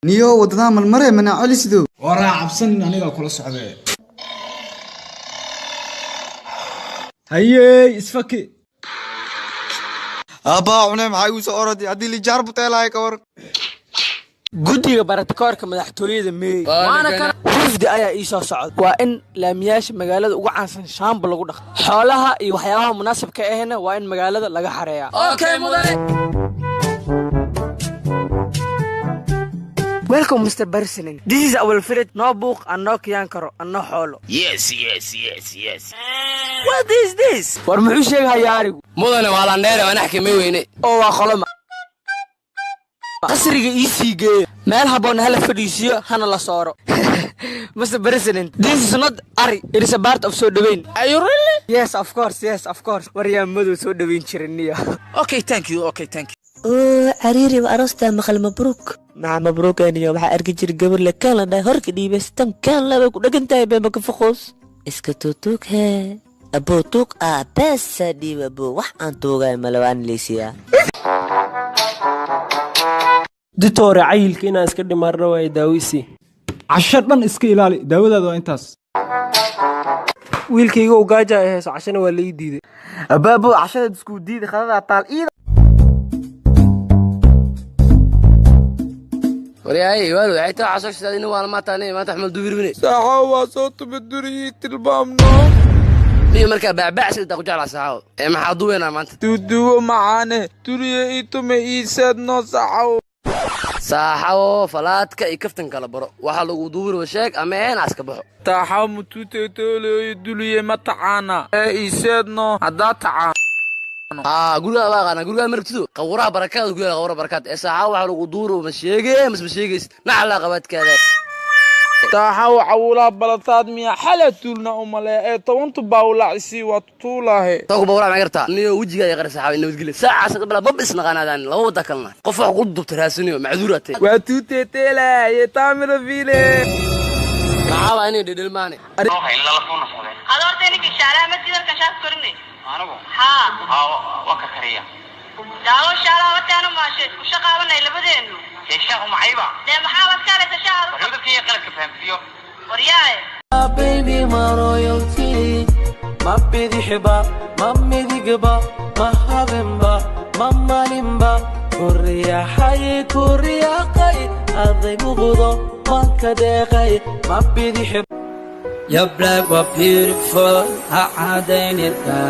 Niyo wadadaa marmare mana celisido. Waraa cabsanin, anigaa kula socdee. Hayey, isfaki. Aabbaa cune, maxaa igu soo orodi haddii lijaar buteelahay ka war? Guddiga baratakoorka madaxtooyada meey waana kan. Wafdi ayaa ii soo socda. Waa in laamiyaasha magaalada ugu caansan shaamba lagu dhaqo. Xoolaha iyo waxyaabaha munaasabka ahna waa in magaalada laga xareeyaa. Okay, mudane. Welcome, Mr. President. This is our village. No buuq and no kiyaan karo and no xoolo. Yes. What is this? War muxuu sheegahayaa arigu? Mudane, waa landheere, waan axkamay weyne. Oo waa qoloma? Qasriga ii sii geeya, meel habboon hala fadhiisiyo, hana la sooro. Mr. President, this is not ari. It is a part of soo dhaweyn. Are you really? Yes, of course, yes, of course. War yaa madow soo dhaweyn jirin niyo. Okay, thank you, okay, thank you. Oo cariiri wa aroostaa maqal. Mabruuk maca mabruuk. Aniyo waxaa arki jira gabar le kaan la dhahay horka dhiibaystan kaan la bay ku dhagan tahay beema ka foqoos iska tuutuug hee aboo tuug ah beesa dhiib aboo wax aan tuugay malawaan leysiyaa. Ditore, cayilka inaan iska dhimaarna waayo, daawisi. Casho dhan iska ilaali, daawadaada waa intaas. Wiilkayga u gaaja ay hayso, cashana waa lai diiday. Abaabo, cashada isku diidi khadadaa taal iida. Waryahay waal, waxay taa casoo shidaadina waa maanta maanta axmed dubirbine. Saaxo, waa soo tubaduriyii tilmaamno. Niyo markaa baabacsi intaa ku jeclaa saaxo ee maxaa duweynaa maanta? Duuduwo macaane duriye ii tume ii seedno, saxow. Saaxawo, falaadka iyo kaftan kala baro. Waxaa lagu duubirwa sheeg ama een aska baxo. Taaxaw mutuuteetooloyo duliye ma tacaana ee ii seedno haddaa tacaan. Haa, gurigaa waa aqaanaa, gurigaa marabtido qawraha barakaada ku yaala, qawraha barakaad ee saaxawo. Waxaa lagu duuro ma sheegee mas ma sheegaysid naclaa qabaadkaada. Taaxaw, cawulaa balataad miya xala tuulna umale ee tobantu baawlaacisii waa tutuulaahe. Taku bawraa ma gartaa niyo wejigaa yaqar saaxawo nabadgelyo saacaas qabla mab isnaqaanaadaan laba wada kalena qof wax ku dubta raasiniyo macduur atay. Waa tuuteeteelaaye taamira fiile. Maxaa waa inay dhedhelmaane? Adoorta ninkii shaalaha masjidalka shaas korinay anigu haa waa ka kariya. Daawo shaalaha wataanu maashe isku shaqaabanay labadeenu. Sheeshahu macayba. Dee maxaa waad ka halaysa shaha? Wuxuu dadka iyo qaladka fahamsiiyo. Waryaaye. Baby, ma royalty, ma bidixba, ma midigba, ma habeenba, ma maalinba kuriyaxay kuriyaaqay aday muqdo manka deeqay ma bidix. Your black was beautiful, ha cadaynida,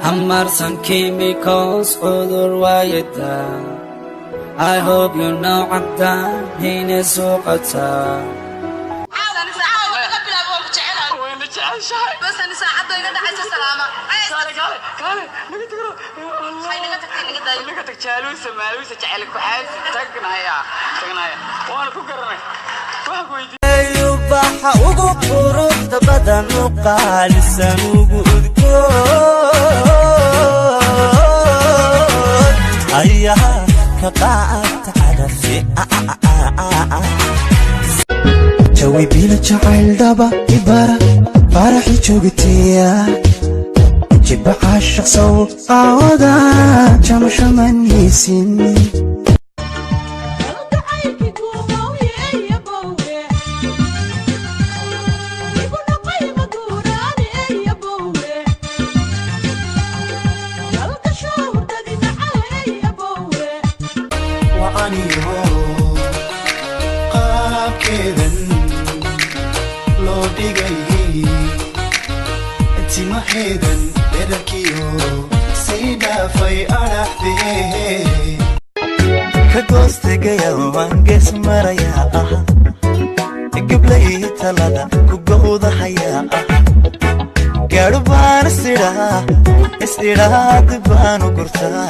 ha marsan chemicals, cudur waayida. I hope you know caddaan inay suuqataa. Bas ani saacadda iga dhacaysa salaama. Hay naga tagtay, naga daayo. Naga tag jaaluusa maaluusa jecel ku xaasi tagnaya tagnaya waana ku garanay waxaan ku weydiiyey. Ubaxa ugu quruxda badan u qaalisan ugu udgoon ayaa ka qaata carafi. Jawi bila jacayl dhaba ibara faraxi joogtiya jiba caashaq sow aawada jamashaman haysin. Wacaniyo qaabkeedan loo dhigay timaheedan dherarkiyo sii dhaafay adhaxdee. Ka goostegaya waan gees marayaa ah gablay talada ku gowdahayaa ah gaadho baan isidhaa isidhaad baanu gurtaa.